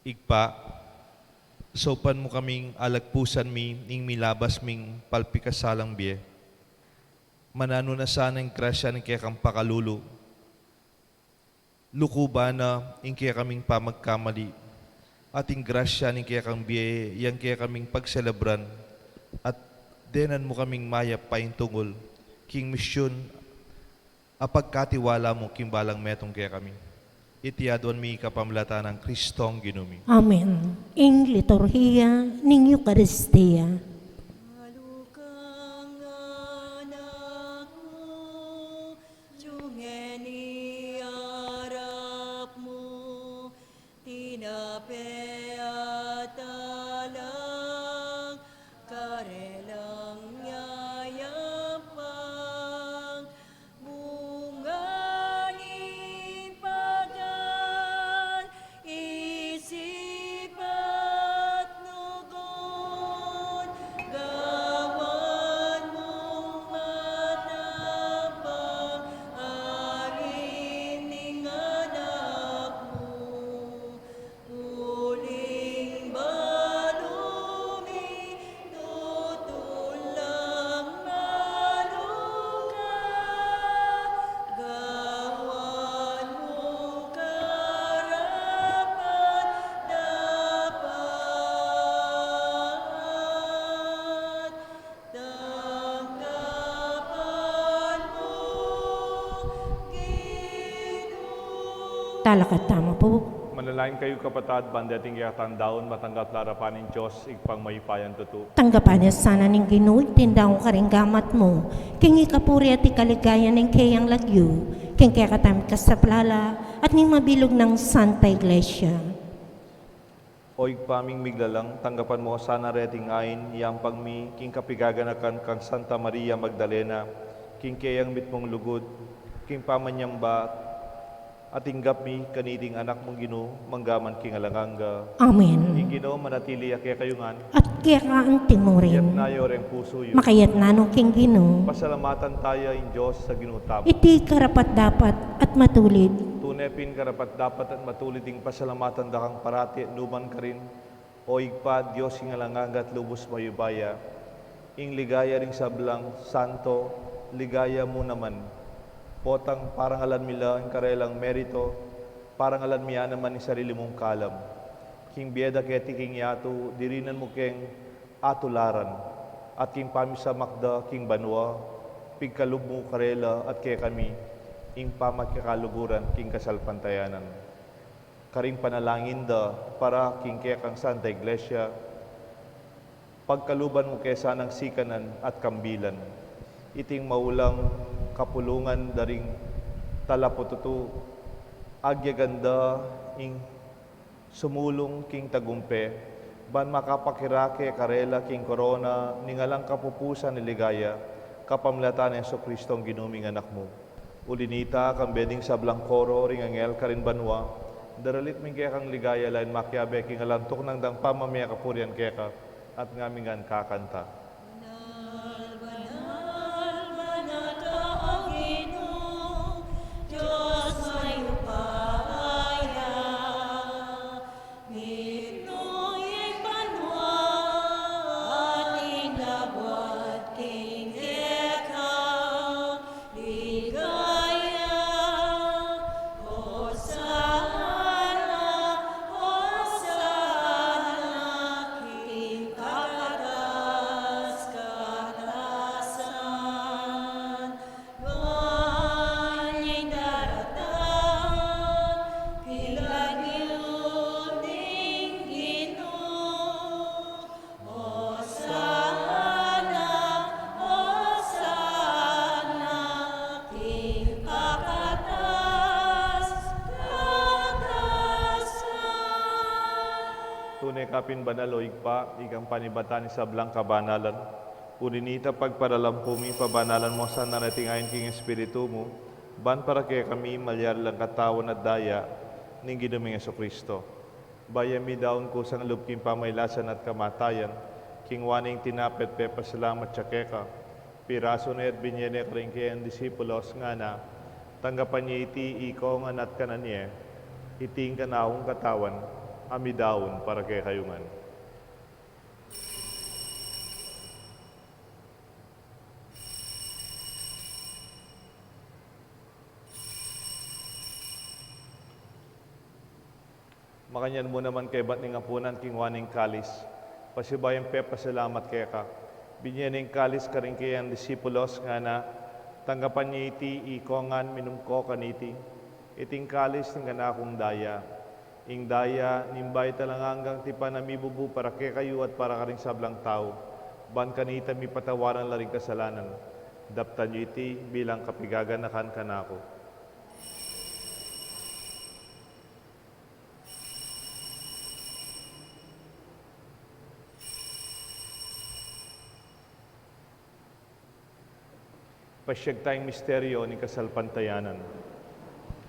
Ibpa, saupan mu kaming alagpusan mi ing milabas ming palpikasalang bie. Mananu na sana ing grasya ning kekang pakalulu. Lukuban na ing kekaming pamagkamali, at ing grasya ning kekang bie yang kekaming pagselebran, at denan mu kaming mayap paintungul king misyun a pagkatiwala mu king balang metung kekami. Iti aduan mi kapamilatan nang Kristong Ginu mi. Amen. Ing liturhiya ning Eukaristia. Malukang anak mu, jungeni arap mu, tinape at alang karelang yayampang, bunga ning pagal isipat nugun, gawan mung matapang aling ning anak mu. Uling balu mi tutun lang maluka, gawan mung karapat-dapat. Tanggapan mu, Ginu. Talakad tamu pu. Manalangin kayu, kapatad, ban deting kekatang daun matanggap la king arapan ning Dios, Ibpang mayupayang tutu. Tanggapan na sana ning Ginu iting daun karing gamat mu, king ikapuri at ikaligaya ning keyang lagyu, king kekatamung kasaplalan at ning mabilug nang Santa Iglesia. O Ibpa ming miglalang, tanggapan mu sana reting ain yampang mi king kapigaganakan kang Santa Maria Magdalena, king keyang mitmung lugud, king pamanyamba, at tinggap mi kaniting Anak mung Ginu, mangga man king alang angga. Amen. Ing Ginu manatili ya kekayu ngan. At keka anti mu rin. Iyatas yu reng pusu yu. Makayatas na no king Ginu. Pasalamatan taya ing Dios a Ginu tamu. Iti karapat-dapat at matulid. Tune pin karapat-dapat at matulid ing pasalamatan da kang parati at nukarin man, O Ibpa, Dios king alang angga at lubus mayupaya. Ing ligaya ring sablang santo, ligaya mu naman. Potang parangalan mi la ing karelang merito, parangalan mi ya naman ing sarili mung kalam. King bie da keti king yatu, dirinan mu keng atularan, at king pamisamak da king banua, pigkalub mu karela at kekami ing pamagkakaluguran king kasalpantayanan. Karing panalangin da para king kekang Santa Iglesia, pagkaluban mu ke sanang sikanan at kambilan. Iting maulang kapulungan da ring talapututu, agyagan da ing sumulung king tagumpe, Ban makapakirake karela king korona ning alang kapupusan a ligaya, kapamilatan nang Jesucristo a Ginu ming Anak mu. Uli na nita, kambe ding sablang koro ring anghel karin banua, daralit mi keka ing ligaya lain makiabe king alang tuknang dang pamamie kapurian keka, at ngaming kakanta. Banal, banal, banal ka, O Ginu, Dios mayupaya. Minu ing banua at ing labuad king keka ligaya. Hosana, Hosana king kakatas-katasan. Ban ing daratang king lagyu ning Ginu. Hosana, Hosana king kakatas-katasan. Tune ka pin banal, O Ibpa, ikang panibatan ning sablang kabanalan. Uli na nita, pagparalampu mi, pabanalan mu sana reting ain king Espiritu mu, ban para kekami malyari lang katawan at daya ning Ginu ming Jesucristo. Bayu mi daun kusang lub king pamailasan at kamatayan, kinua ne ing tinape at pepasalamat ya keka, pirasu ne at binie ne karing kayang disipulos, ngana: Tanggapan ye iti, ikong ngan, at kanan ye, iti ing kanakung katawan, a midaun para kekayu ngan. Makanyan mu naman, kaybat ning apunan, kinua ne ing kalis, pasibayu yang pepasalamat keka, binie ne ing kalis karing kayang disipulos, ngana: Tanggapan ye iti, ikong ngan, minum ko kaniti, iti ing kalis ning kanakung daya, ing daya ning bayu at alang anggang tipan, a mibubu para kekayu at para karing sablang tau, ban kanita mipatawaran la ring kasalanan. Daptan yu iti bilang kapigaganakan kanaku. Pasiag taya ing misteryo ning kasalpantayanan.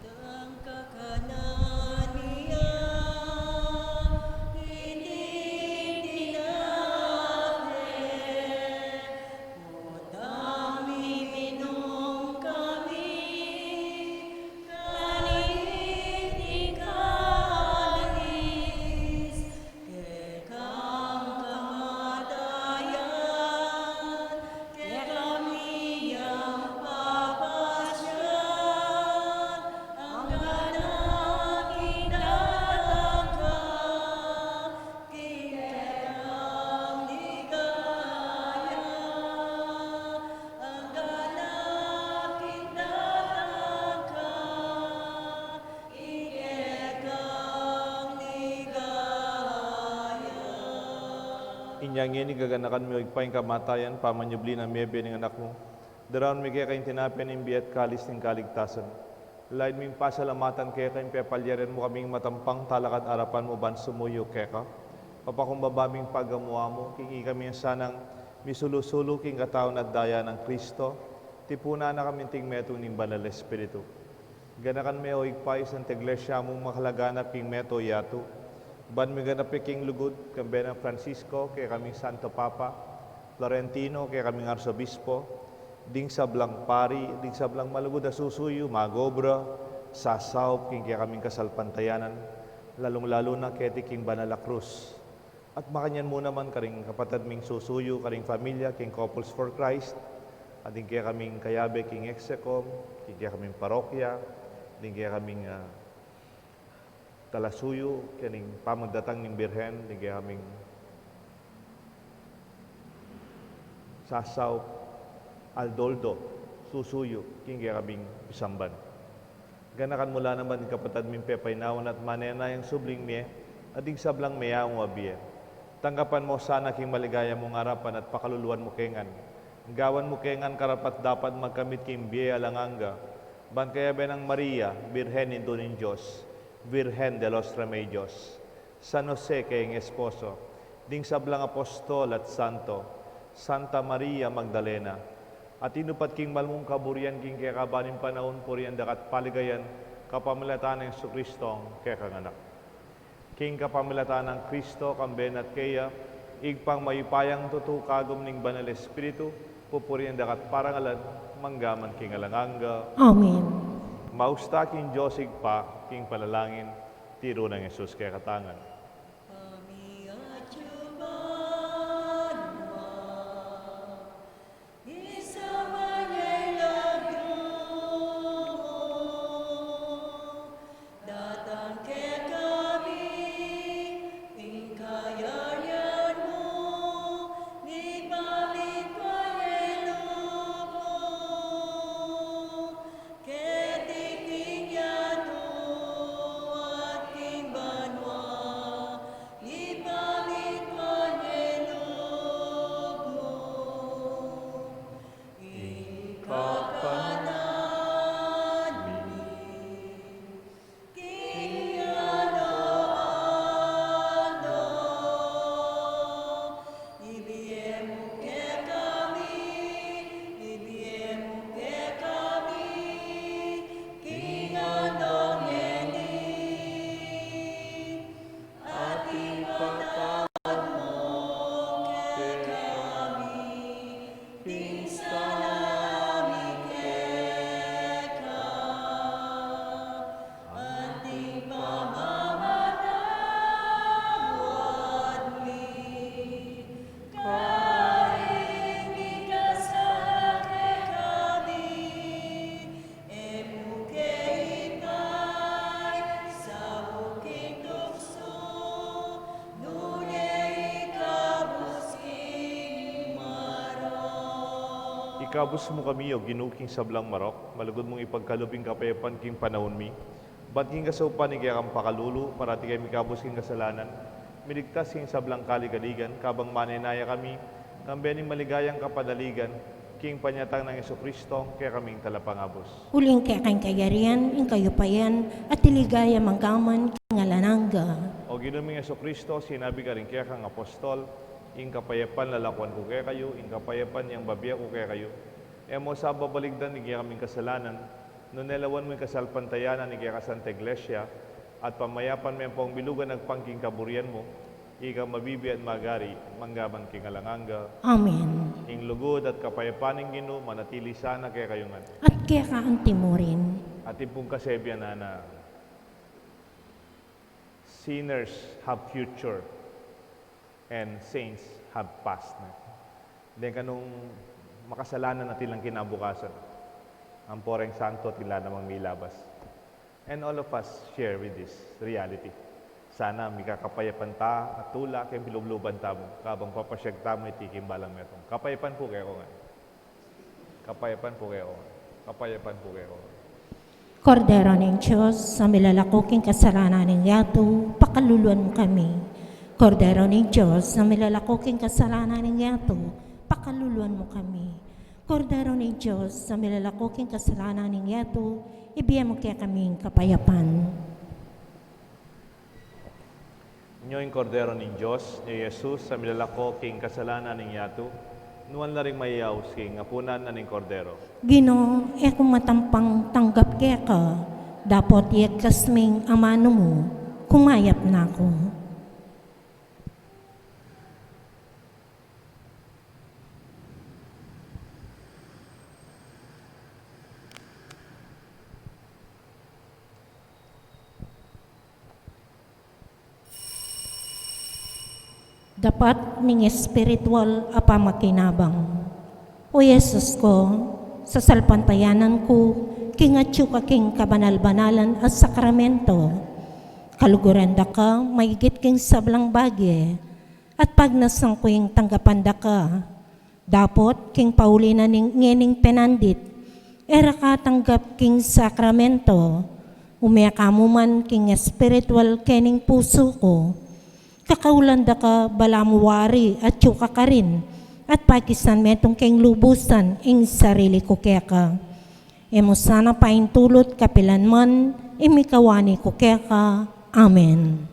Dang kakanan ya, iti tinape, potang miminum kami, kaniti ing kalis, kekang kamatayan, kekami yang papasyan, anggang king datang ka, king kekang ligaya, anggang king datang ka, king kekang ligaya. Inya ngeni gaganakan mi, O Ibpa, ing kamatayan pamanyubli nang mebie ning Anak mu. Daraun mi keka ing tinape ning bie at kalis ning kaligtasan. Lalu ming pasalamatan keka ing pepalyarian mu kaming matampang talakad king arapan mu ban sumuyu keka. Papakumbaba ming pagamu-amu, king ikami sanang misulu-sulu king katawan at daya nang Kristo, tipunan na kami anting metung ning Banal Espiritu. Ganakan me, O Ibpa, ing Santa Iglesia mung makalaganap king meto yatu, ban miganap ya king lugud, kambe nang Francisco, kekaming Santo Papa, Florentino, kekaming Arsobispo, ding sablang pari, ding sablang malugud a susuyu, mag-obra, sasaup king kekaming kasalpantayanan, lalung-lalu na keti king banal a krus. At makanyan mu naman karing kapatad ming susuyu karing familia king Couples for Christ, at ding kekaming kayabe king exekum, king kekaming parokya, ding kekaming, ah, talasuyu king pamagdatang ning Birhen, ding kekaming sasaup aldo-aldo, susuyu king kekaming pisamban. Ganakan mu la naman ding kapatad ming pepainawa na at manenaya king subling mie, at ding sablang meyaung a bie. Tanggapan mu la sana king maligaya mung arapan at pakaluluan mu ke ngan. Gawan mu ke ngan karapat-dapat magkamit king bie alang angga, ban kayabe nang Maria, Birhen Indu ning Dios, Virgen de los Remedios, San Jose kayang esposo, Ding sablang apostol at santo, Santa Maria Magdalena, a tinupat king malmung kaburian king kekaban ning panaun, purian da ka at paligayan kapamilatan nang Jesucristo, kekang Anak. King kapamilatan nang Kristo, kambe na at keya, Ibpang mayupayang tutu, kagum ning Banal Espiritu, pupurian da ka at parangalan, mangga man king alang angga. Amen. Mausta king Dios Ibpa, king panalangin, tiru nang Jesus kekatang ngan. Datang kekami ing kayarian mu, ibalik pa ing lub mu, keti king yatu at king banua, ibalik pa ing lub mu. Ing kakanan mi king aldo-aldo, ibie mu kekami, ibie mu kekami king aldo ngeni, at ipatawad mu kekami ding sala mi keka, anti ing pamamatawad mi karing mikasala kekami, e mu ke ipaisaul king tuksu, nune ikabus king marok. Ikabus mu kami, O Ginu, king sablang marok, malugud mung ipagkalub ing kapayapan king panaun mi, ban king kasaupan ning kekang pakalulu, parati kami mikabus king kasalanan, miligtas king sablang kaligaligan, kabang manenaya kami, kambe ning maligayang kapanaligan, king panyatang nang Jesucristo, kekaming talapangabus. Uling keka ing kayarian, ing kayupayan, at ing ligaya mangga man king alang angga. O Ginu ming Jesucristo, sinabi karing kekang apostol, ing kapayapan lalakuan ku kekayu, ing kapayapan yang bibie ku kekayu. E mu sa babaligdan ing kekaming kasalanan, nune lawan mu ing kasalpantayanan ning keka Santa Iglesia, at pamayapan me ampong bilugan agpang king kaburian mu, ika mabibie at magari, mangga man king alang angga. Amen. Ing lugud at kapayapan ning Ginu, manatili sana kekayu ngan. At keka antimurin. Atin pung kasebian na, sinners have future and saints have past na. Deng kanung makasalanan atin lang kinabukasan. Ampo reng santo atin la namang milabas. And all of us share with this reality. Sana mikakapayapan ta at tula king pilubluban tamu, kabang papasyag tamu iti king balang metung. Kapayapan pu kekayu ngan. Kapayapan pu kekayu ngan. Kapayapan pu kekayu ngan. Kordero ning Dios, a milalako king kasalanan ning yatu, pakaluluan mu kami. Kordero ning Dios, a milalako king kasalanan ning yatu, pakaluluan mu kami. Kordero ning Dios, a milalako king kasalanan ning yatu, ibie mu kekami ing kapayapan. Nyo ing Kordero ning Dios, nyo i Jesus, a milalako king kasalanan ning yatu, nuan la ring mayayaus king apunan na ning Kordero. Ginu, e ku matampang tanggap keka, dapot iyagkas ming amanu mu, kumayap na ku. Dapat ning espiritual a pamakinabang. O Jesus ko, sasalpantayanan ku king atyu ka king kabanal-banalan a sakramento. Kaluguran da ka maigit king sablang bage, at pagnasan ku ing tanggapan da ka. Dapot king pauli na ning ngening penandit, e ra ka tanggap king sakramento, ume ka mu man king espiritual kening pusu ku. Kakaulan da ka balamu wari atyu ka karin, at pakisan metung king lubusan ing sarili ku keka. E mu sana paintulut kapilan man ing mikawani ku keka. Amen.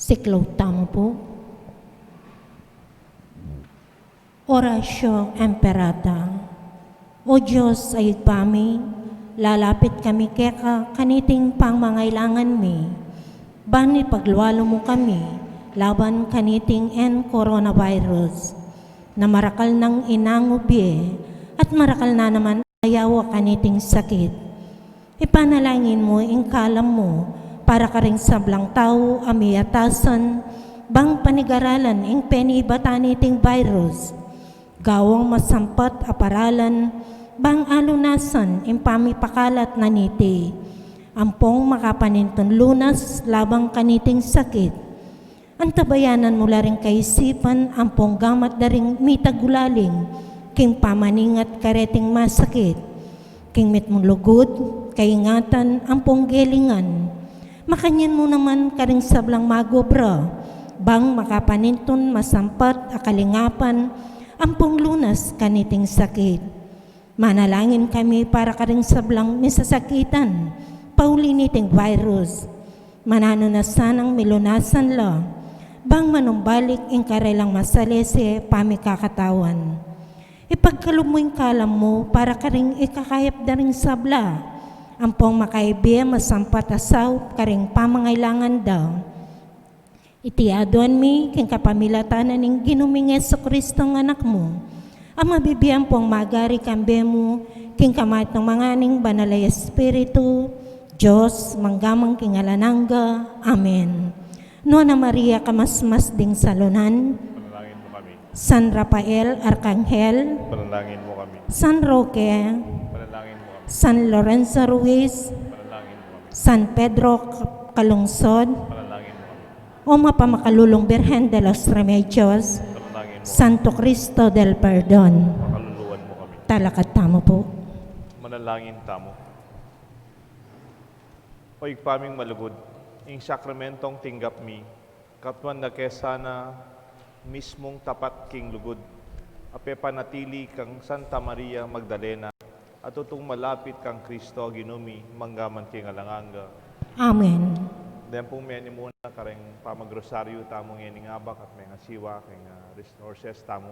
Siklaud tamu pu. Oratio Imperata. O Dios a Ibpa mi, lalapit kami keka kaniting pamangailangan mi. Ban ipaglualu mu kami laban kaniting N coronavirus, na marakal nang inangu bie at marakal na naman ayawa kaniting sakit. Ipanalangin mu ing kalam mu para karing sablang tau a miyatasan bang panigaralan ing penibatan niting virus. Gawang masampat a paralan bang alunasan ing pamipakalat na niti. Ampong makapanintun lunas laban kaniting sakit. Antabayanan mu la ring kaisipan ampong gamat da ring mitagulaling king pamaningat kareting masakit. King mitmung lugud, kaingatan ampong gelingan. Makanyan mu naman karing sablang magobra bang makapanintun masampat a kalingapan ampong lunas kaniting sakit. Manalangin kami para karing sablang misasakitan pauli niting virus. Mananu na sanang milunasan la bang manumbalik ing karelang masalese pamikakatawan. Ipagkalub mu ing kalam mu para karing ikakayap da ring sabla ampong makaibie masampat a saup karing pamangailangan da. Iti aduan mi king kapamilatan na ning Ginu ming Jesucristo a Anak mu, a mabibie ampong magari kambe mu king kamatumangan ning Banal a Espiritu, Dios, mangga man king alang angga. Amen. Nuan a Maria, kamasmas ding salunan, Panalangin mu kami. San Rafael Arkanghel, Panalangin mu kami. San Roque, Panalangin mu kami. San Lorenzo Ruiz, Panalangin mu kami. San Pedro Calungsod, Panalangin mu kami. O mapamakalulung Birhen de los Remedios, Panalangin mu. Santo Cristo del Perdon, pakaluluan mu kami. Talakad tamu pu. Manalangin tamu. O Ibpa ming malugud, ing sakramentong tinggap mi, katmuan na ke sana mismung tapat king lugud, a pepanatili kang Santa Maria Magdalena, a tutung malapit kang Cristo a Ginu mi, mangga man king alang angga. Amen. Deng pung menimuna karing pamagrosaryu tamu ngening abak at mengasiwa keng, ah, resources tamu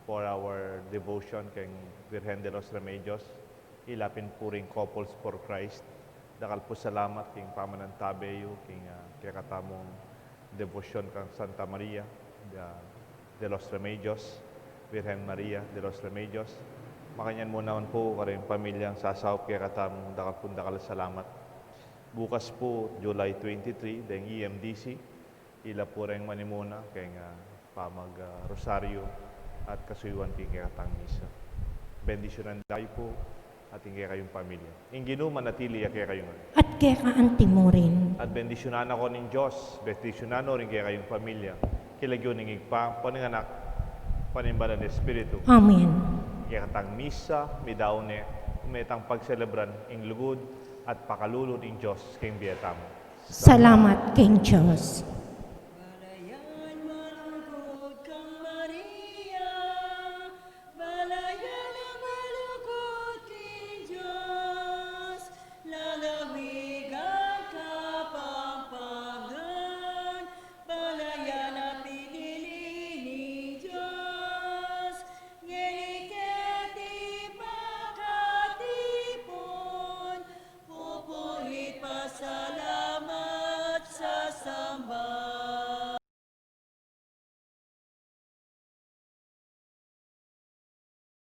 for our devotion keng Virgen de los Remedios, ila pin pu ring Couples for Christ. Dakal pu salamat king pamanantabe yu king, ah, kekatamung devotion kang Santa Maria de, de los Remedios, Virgen Maria de los Remedios. Makanyan mu naman pu karing pamilyang sasaup kekatamu, dakal pung dakal salamat. Bukas pu, July twenty-three, deng E M D C, ila pu reng manimuna keng, ah, pamag, ah, rosaryo at kasuyuan king kekatang misa. Bendisyunan da kayu pu at ing kekayung pamilya. Ing Ginu manatili ya kekayu ngan. At keka antimurin. At bendisyunan na ko ning Dios, bendisyunan no ring kekayung pamilya. King lagyu ning Ibpa, ampo ning Anak, ampo ning Banal a Espiritu. Amen. Kekatang misa, midaun ne, ume tang pagselebran ing lugud at pakalulu ning Dios keng bie tamu. Salamat keng Dios.